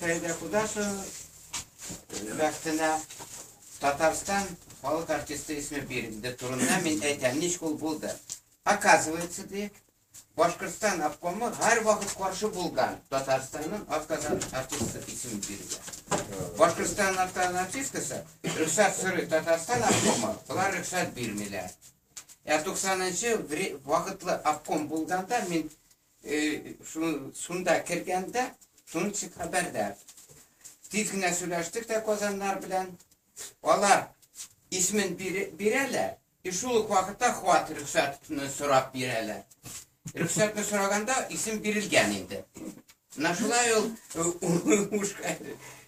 Фәридә Кудашева бәхетенә Татарстан халык артисты исеме бирелде турында мин әйтәм, ничек ул булды. Оказывается, ди, Башкортстан обкомы һәрвакыт каршы булган Татарстанның атказан артисты исемен бирүгә. Башкортстанның атказан артисткасы рөхсәт сорый Татарстан обкомы, болар рөхсәт бирмиләр. Ә 90-нчы вакытлы обком булганда мин шунда кергәндә шуның хәбәрдар. Тиз генә сөйләштек тә Казаннар белән. Алар исемен бирәләр, И шул ук вакытта хат рөхсәтне сорап бирәләр. Рөхсәтне сораганда исем бирелгән инде. Менә шулай ул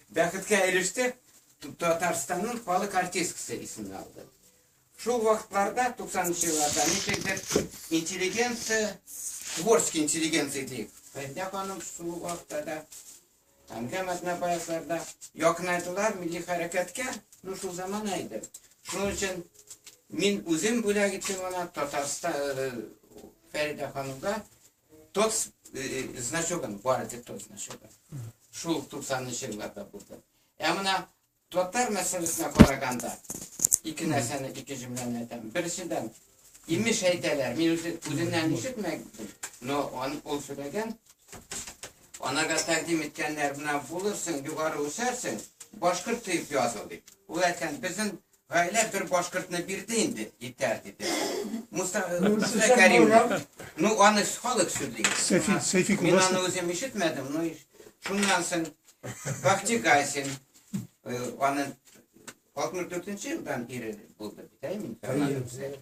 бәхеткә иреште, Татарстанның халык артисткасы исемен алды. Шул вакытларда, 90 елларда, ничектер интеллигенция, творческий интеллигенция диек. Фәридә ханым шул вакытта да Әнгам Атнабаевлар да якынайдылар милли хәрәкәткә, ну шул замана иде. Шуның өчен мин үзем бүләк иттем ана Татарстан э, Фәридә ханымга тот э, значогын, бар иде тот значогын. Шул 90 елларда булды. Ә менә Татар мәсьәләсенә караганда, ике нәрсәне, ике җөмләне әйтәм. Беренчедән, имеш әйтәләр, мин үзе, үзеннән ишетмәдем, но он, ул сөйләгән, анага тәкъдим иткәннәр, менә булырсың, югары үсәрсең, башкорт дип языл дип. Ул әйткән, безнең гаилә бер башкортны бирде инде, җитәр диде. Муса, Муса Кәрим. Ну, аны халык сөйли. Сәйфи, Сәйфи Мин аны үзем ишетмәдем, но шуннан соң Бахти Гайсин Аны 64 елдан ире булды бит, әйме?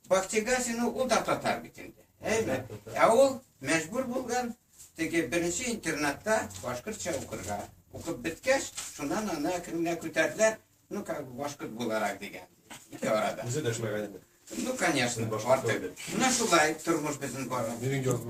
Бахти Гайсин ул да татар бит инде. Әйме? Ә ул мәҗбүр булган теге беренче интернатта башкортча укырга. Укып беткәч, шуннан аны әкренләп күтәрделәр, ну, как бы башкорт буларак дигән. Ике арада. Үзе дәшмәгән инде. Ну, конечно, артык. Менә шулай тормыш безнең бара. Минем язмам.